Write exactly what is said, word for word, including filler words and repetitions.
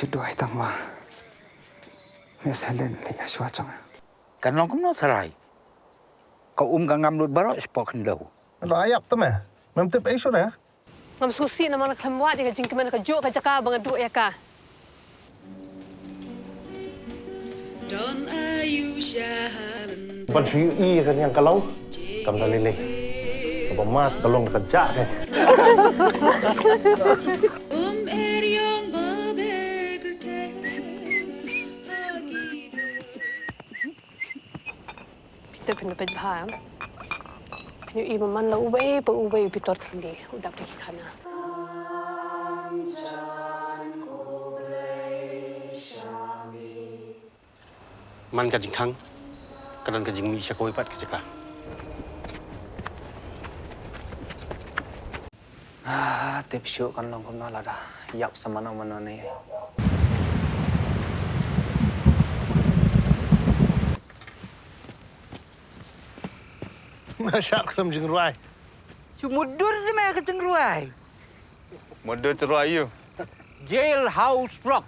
Duwai tang ma Miss Helen leh ïa shuwa jong. Kan long kumno tharai? Ka um ka ngam lut baroh shapoh khyndew. Lo ayap te me. Mem tip ei shuwa. Ngam sngewsih namar nga khlem wad ïa ka jingkmen ka juh ka jaka ba nga duh ïa ka. Ban shu ïohi ïa ka niang ka long kam da lei lei. Kaba mad ka long ka jah te. Phi te phin peit bha em. Phin ïohi ba man la uwei pa uwei u Pitor Thylli u dap da ki khana. Man ka jingkhang ka don ka jingmih sha kawei pat ka jaka. Ah, tip shuh kan long kumno lada ïap sa mano mano ne. Ma shah khlem jingrwai. Shu mudur de ma ka jingrwai. Mudur jingrwai ïa u. Jailhouse Rock.